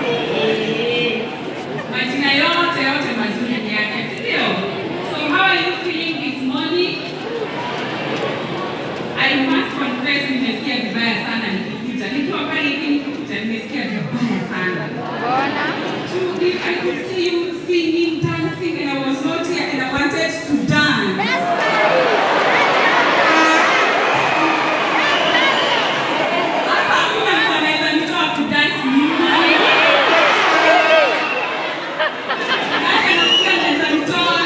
Eh, majina yote yote mazuri ni yake, si ndio? So how are you feeling this morning? I must confess, nimesikia vibaya sana nikikuja. Nikiwa pale hivi nikikuja, nimesikia vibaya sana. Mbona? If I could see you singing, dancing, and I was not here and I wanted to dance. Hapa hakuna mtu anaweza nitoa kudance nyuma. Nani anafikiri anaweza nitoa?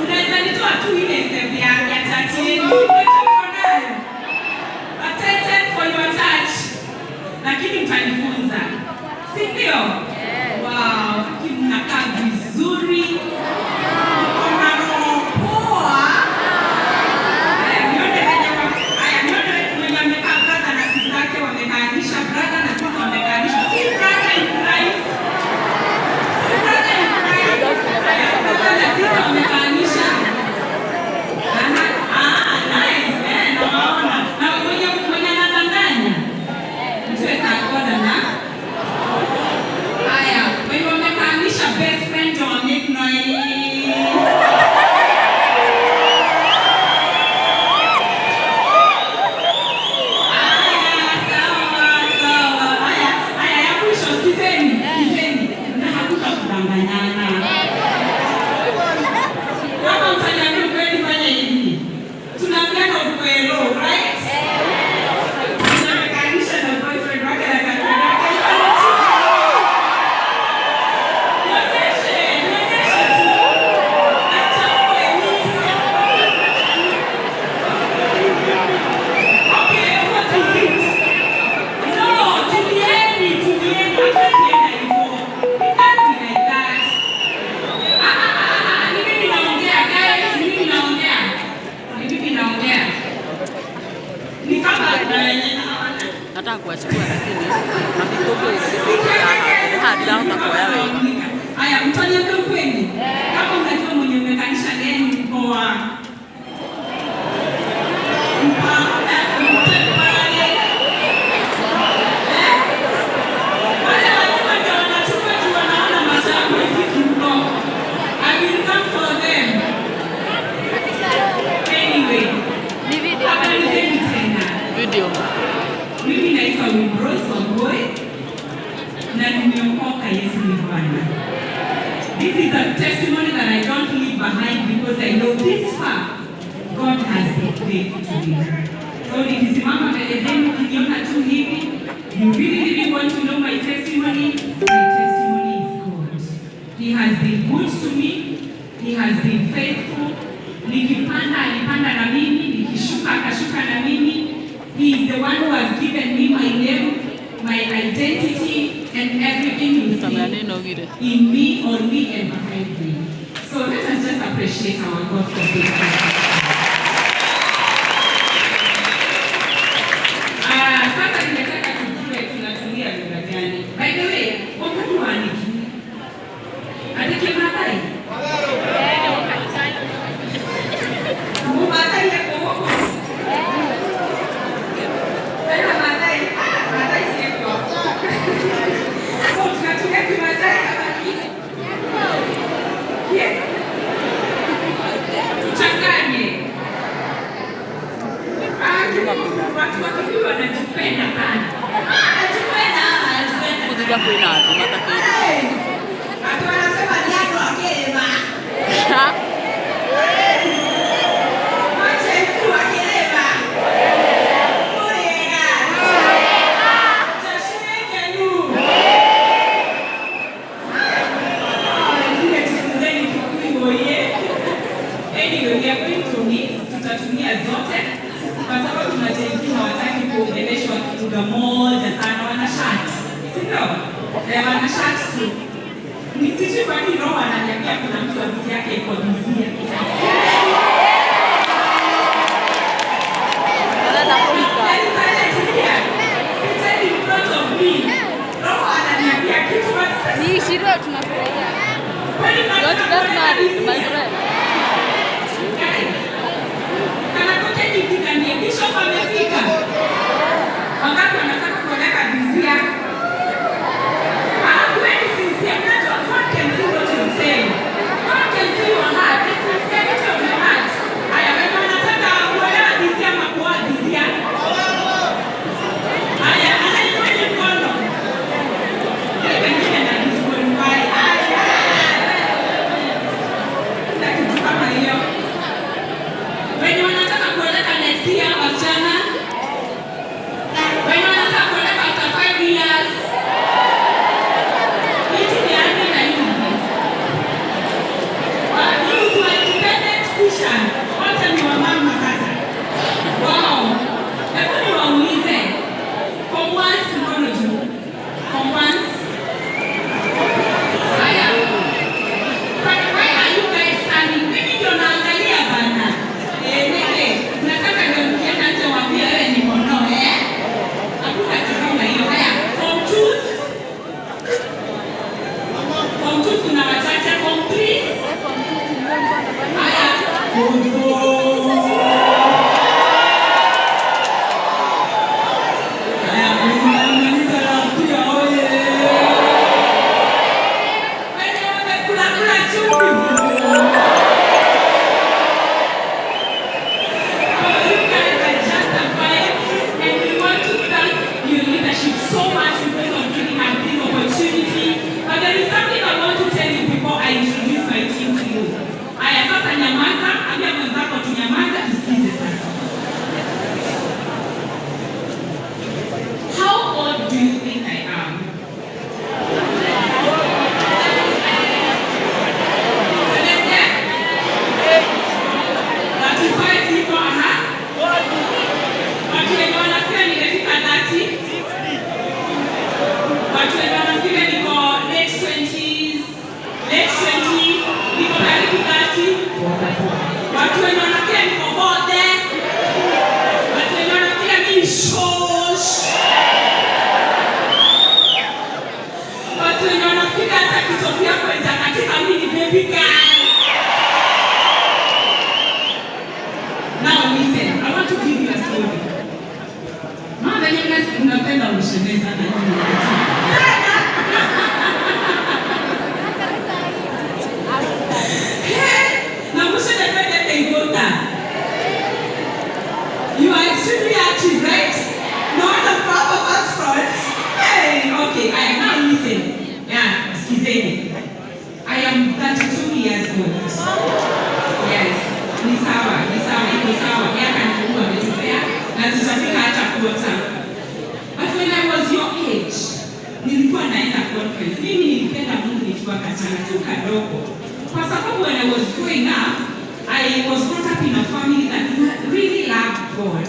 Unaweza nitoa tu ile step ya church yenu. Mko nayo. Attention for your church. Lakini mtanifunza. Si ndio? Wow, mnakaa vizuri. Mko na roho poa. Haya, nione mwenye amekaa brother na sister yake wamekaanisha, brother na sister wamekaanisha. Si brother in Christ. Si brother in Christ. Haya, brother na sister wamekaanisha. Aha, ah, nice. Eh, nawaona. Na mwenye anadanganya. Mzee Sagoda na haya, wenye wamekaanisha best friend wa make noise. Haya, sawa sawa. Haya, haya ya mwisho, sikizeni, sikizeni. Na hakuna kudanganyana. Kama mtaniambia ukweli, fanya hivi. Tunaambiana ukweli, right? Tunamekaanisha na boyfriend wake na girlfriend wake. Nionyeshe, nionyeshe tu. Acha ukweli. Okay, what is it? No, tulieni, tulieni. Hatuwezi enda hivyo. It can't be like that. Ah, ah, ah, ah, ni mimi naongea, guys, ni mimi naongea. Ni mimi naongea. Ni kama kuna wenye naona. Nataka kuwachukua lakini mathikũngũĩro haha ndirahota kuoya wega. Haya, mtaniambia ukweli. Kama unajua mwenye umekanisha naye ni mkoa. Mpe pale. Eh? Wale wajua ndio wanachukua tu, wanaona macho yangu haifiki huko. I will come for them. Anyway, Ni video. Habari zenu tena. Video. Mimi naitwa Wimrose Wangoi na nimeokoka. Yesu ni Bwana. This is a testimony that I don't leave behind because I know this far God has been faithful to me. So nikisimama mbele zenu, ukiniona tu hivi, you really really want to know my testimony. My testimony is God. He has been good to me. He has been faithful. Nikipanda alipanda na mimi, nikishuka akashuka na mimi. He is the one who has given me my name, my identity, and everything you Kamera see nĩ ĩnogire. In me, on me, and behind me. So let us just appreciate our God for being faithful. Ah, sasa nimetaka tujue tunatumia lugha gani. By the way, wakati wanijui. Ati Kimathai? Kanisani. Mumathai yako huko. Tena Mathai, ah, Mathai si yako. So tunatumia Kimathai kama Yeah. Tuchanganye. Ah, watu wa Kikuyu wanajipenda sana. Ah, anajipenda, anajipenda. Gũthiga kwĩna andũ matakĩrĩ. Hey! Watu wanasema ni andũ a kĩrĩma. Wachezu wa kĩrĩma. Mũrĩega. Jashirikenu. Ah, wengine jifunzeni Kikuyu oye. Anyway, we are going to mix, tutatumia zote kwa sababu tuna Gen Z hawataki kuongeleshwa lugha moja sana, wana shout. Si ndio? Eh, wana shout tu. Ni sijui kwa nini Roho ananiambia kuna mtu ofisi yake iko Busia. Arenda kũhika. There is a lady here seated in front of me. Roho ananiambia kitu, but Ni shiro tunafurahia. Kweli You want to get married, my friend? Kanatoke nipiganie, Bishop amefika. Wangapi wanataka Sincere? Ah, kuweni sincere. Unajua God can see what you're saying. God can see your heart. The sincerity of your heart. Haya, wenye wanataka kuolewa this year ama kuoa this year. Haya, anainueni mkono. Eh, wengine na disqualify. Haya. Kuna kitu kama hiyo. Wenye wanataka kuoleka next year, wasichana. Wenye wanataka kuoleka after 5 years. Hiki ni ani na hivi. Youth wa independent cushion. Wote ni wamama sasa. Wow. Hebu niwaulize. Form ones, mkono juu. Form ones. Haya. Why are you guys standing? Mimi ndio naangalia bana. Eh, neke, nataka ndio mkienda nje waambie wewe ni mono, eh? Hakuna kitu kama hiyo. Haya, form twos. Form two kuna wachache, form three. Haya, form four. Haya, mnamaliza last year, oye. Wenye wamekula kula chumvi. Oh, you guys are just a vibe, and we want to thank your leadership so much because of giving us this opportunity. But there is something I want to tell you before I introduce my team to you. Aya, sasa nyamaza, ambia mwenzako tunyamaze, tusikize sasa. How old do you think I am? 70? 35 iko, aha. Watu wenye wanafikiri nimefika 30. Watu wenye wanafikiri niko late 20s, late 20s, niko karibu 30. Watu wenye wanafikiri niko 40. Watu wenye wanafikiri mimi shosh. Watu wenye wanafikiri hata kitovu yako itakatika, mimi ni baby girl. Now listen, I want to give you a story. Maana nyinyi mnapenda mshene sana nyinyi watu. Sana. Hey, na mushene twende igota. You are extremely active, right? No one proper first front. Hey, okay, I am now listen. Yeah, sikizeni. I am 32 years old. Yes, ni sawa, ni sawa, iko sawa. Miaka ni Mungu ametupea na sitafika hata quarter. But when I was your age, nilikuwa naenda conference. Mimi nilipenda Mungu nikiwa kachana tu kadogo. Kwa sababu when I was growing up, I was brought up in a family that really loved God.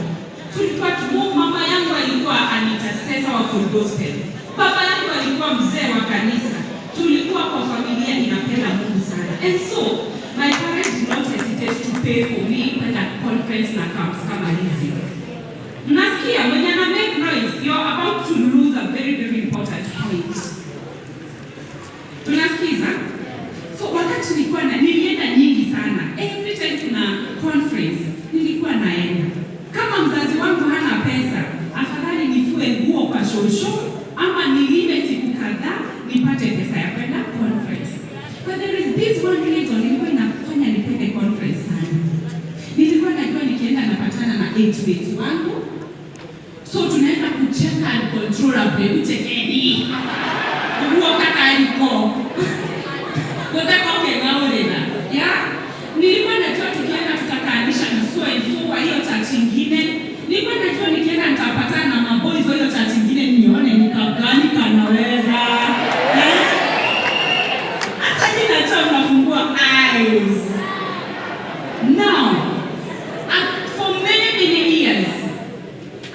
Tulikuwa tu, mama yangu alikuwa an intercessor wa full gospel. Baba yangu alikuwa mzee wa kanisa. Tulikuwa kwa familia inapenda Mungu sana. And so, my parents did not hesitate to pay for me kwenda conference na camps kama hizi. Mnasikia mwenye ana make noise, you're about to lose a very, very important point. Tunasikiza? So wakati nilikuwa na nilienda nyingi sana. Every time kuna conference nilikuwa naenda. Kama mzazi wangu hana pesa, afadhali nifue nguo kwa shosho ama nilime siku kadhaa nipate pesa ya kwenda conference. But there is this one reason ilikuwa inafanya nipende conference sana. Nilikuwa najua nikienda napatana na age mates wangu. So tunaenda kucheka uncontrollably, uchekeni. Nguo kaka iko. Kutaka ukeng'aurira. Ya? Nilikuwa najua tukienda tutakaanisha na so and so wa hiyo church ingine. Nilikuwa najua nikienda nitapatana na maboys wa hiyo church ingine nione ni kagani kanaweza. Eh? Hata mimi najua mnafungua eyes. Now, for many, many years,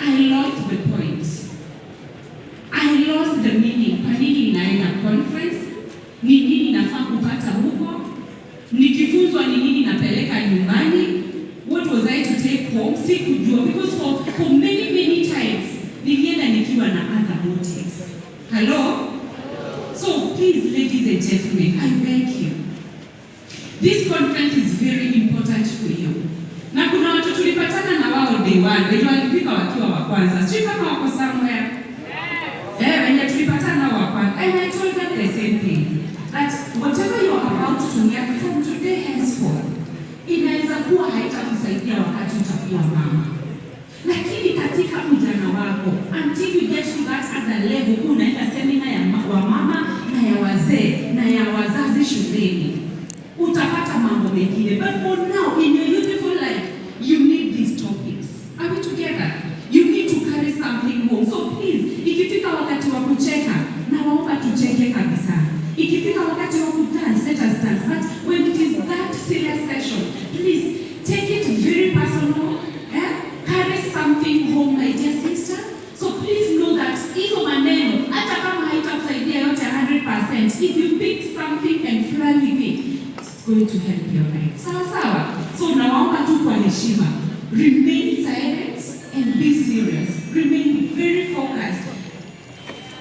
I lost the point. I lost the meaning. Kwa nini naenda conference? Ni nini nafaa kupata huko? Nikifunzwa ni nini napeleka nyumbani? What was I to take home? Sikujua because for many, many times nilienda nikiwa na other motives. Hello? So please, ladies and gentlemen, I beg you. This conference is very important for you. Na kuna watu tulipatana na wao day one, wenye walifika wakiwa wa kwanza. Sijui kama wako somewhere. Eh? And I told them the same thing, that whatever you are about to learn from today henceforth, inaweza kuwa haitakusaidia wakati utakuwa mama, lakini katika ujana wako, until you get to that other level, unaenda semina ya wamama na ya wazee na ya wazazi shuleni, utapata mambo mengine. But for now, in your youthful life, you need these topics. Are we together? You need to carry something home. So please, ikifika wakati wa kucheka, nawaomba tucheke kabisa. Ikifika wakati wa kudance, let us dance. But when it is that serious session, please take it very personal. Eh? Carry something home, my dear sister. So please know that hizo maneno, hata kama haitakusaidia yote 100%, if you pick something and fly with it, it's going to help your life. Sawa sawa. So nawaomba tu kwa heshima, remain silent and be serious. Remain very focused.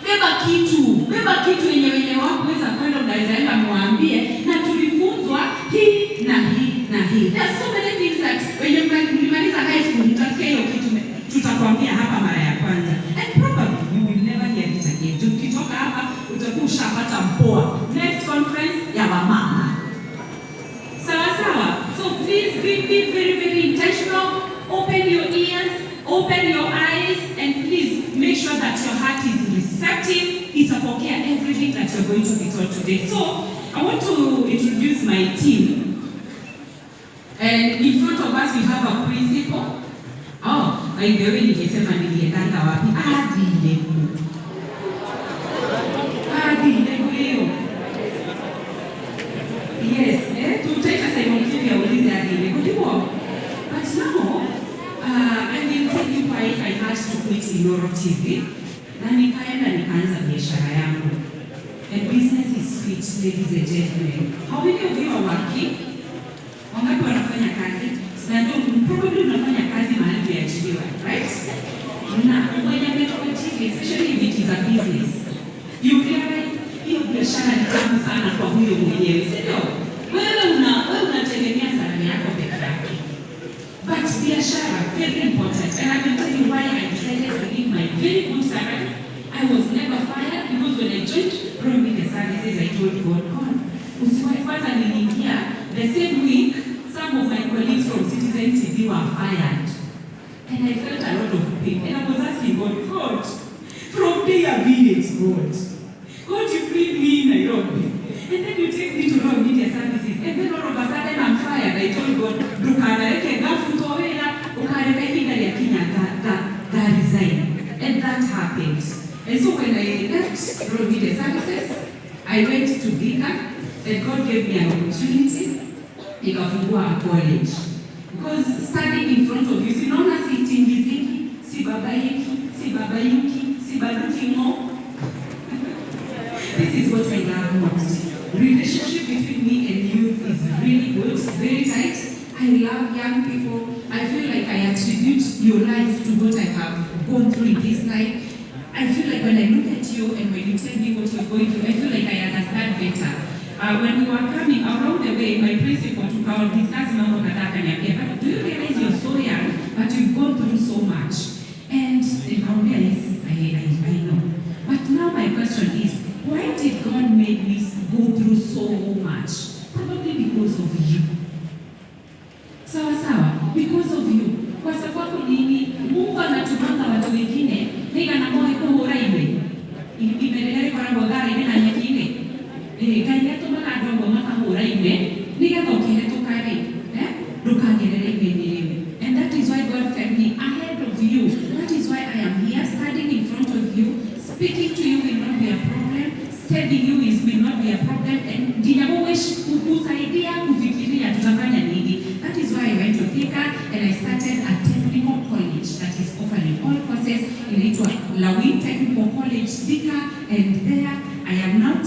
Beba kitu, beba kitu yenye wenye wakuweza kwenda, unaweza enda mwambie, na tulifunzwa hii na hii na hii. There are so many things that wenye mlimaliza high school mtasikia hiyo kitu tutakwambia hapa mara ya kwanza, and probably you will never hear it again. Juu ukitoka hapa utakuwa ushapata mpoa. Next conference ya wamama. Sawa sawa. So please be very, very intentional. Open your ears, open your eyes, and please make sure that your heart is receptive. Itapokea everything that you're going to be taught today. So I want to introduce my team. And in front of us we have a principal. Oh, by the way, ningesema niliendanga wapi? Adhileku. Adhileku hiyo. Yes, eh, tutaita Simon Kimbi aulize Adhileku. Ndivyo. But now, I will tell you why I had to quit Inoro TV. Na nikaenda nikaanza biashara yangu. And business is sweet, ladies and gentlemen. How many of you are working? Wangapi wanafanya kazi? Na ndio probably unafanya kazi mahali umeajiriwa, right? Na mwenye amekuajiri, especially if it is a business, you realize hiyo biashara ni tamu sana kwa huyo mwenyewe, si ndio? Wewe unategemea salary yako peke yake. But biashara, very important. And I will tell you why I decided to leave my very good salary. I was never fired because when I joined Royal Media Services, I told God, "God, usiwahi." Kwanza niliingia the same week, some of my colleagues from Citizen TV were fired. And I felt a lot of pain. And I was asking God, "God, from Deya village, God, God, you bring me in Nairobi. And then you take me to Royal Media Services. And then all of a sudden I'm fired." I told God, "Ndukanareke ngafutwo wĩra, ũkareka ihinda rĩakinya nga resign." And that happened. And so when I left Royal Media Services, I went to Thika, and God gave me an opportunity. Nikafungua a college. Because standing in front of you, sinaona si tingiziki, si babaiki, si babayuki, si baduki ngo. This is what I love most. Relationship between me and youth is really good, very tight. I love young people. I feel like I attribute your life to what I have gone through in this life. I feel like when I look at you and when you tell me what you're going through, I feel like I understand better. When we were coming along the way, my principal tukawa discuss mambo kadhaa, akaniambia, "But do you realize you're so young, but you've gone through so much?" And nikamwambia, "Yes, I know. But now my question is, why did God make me go through so much? Probably because of you." Sawa sawa, because of you. Kwa sababu nini? Mungu anatumanga watu wengine nigana moe kuhura ime. Ime rĩrĩa rĩkoragwo thara-inĩ na nyeki-inĩ. Ngai atũmaga andũ amwe makahũra ime nĩgetha ũkĩhetũka rĩ, eh, ndũkagerere ime-inĩ rĩu. And that is why God sent me ahead of you. That is why I am here standing in front of you. Speaking to you will not be a problem. Saving you will not be a problem. And nginya kukusaidia kufikiria tutafanya nini. That is why I went to Thika and I started a technical college that is offering all courses. Inaitwa Lawin Technical College Thika, and there I am not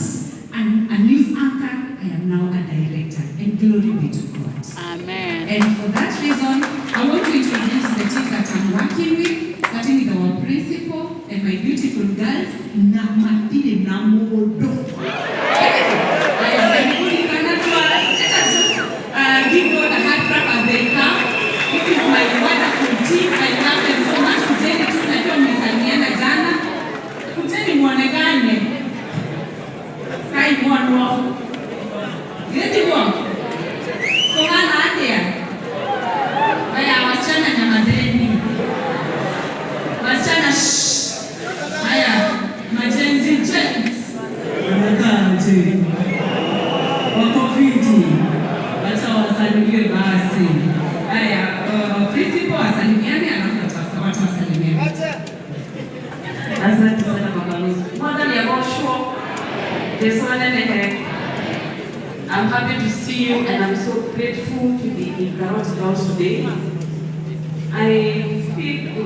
a news anchor, I am now a director. And glory be to God. Amen. And for that reason, I want to introduce the team that I'm working with, starting with our principal and my beautiful girls, Namatine Namodo. Karibuni sana. Let us just give God a hand clap as they come. This is my wonderful team. I love them so much. Kujeni tu, najua mlisalimiana jana. Kujeni muonekane. Wako fiti. Wacha wasalimie basi. Haya, principal asalimiane alafu watu wasalimiane. Asante sana mama Rose. Mwathani agocwo. Jesu anenehe. I'm happy to see you and I'm so grateful to be in Karoti House today. I feel good.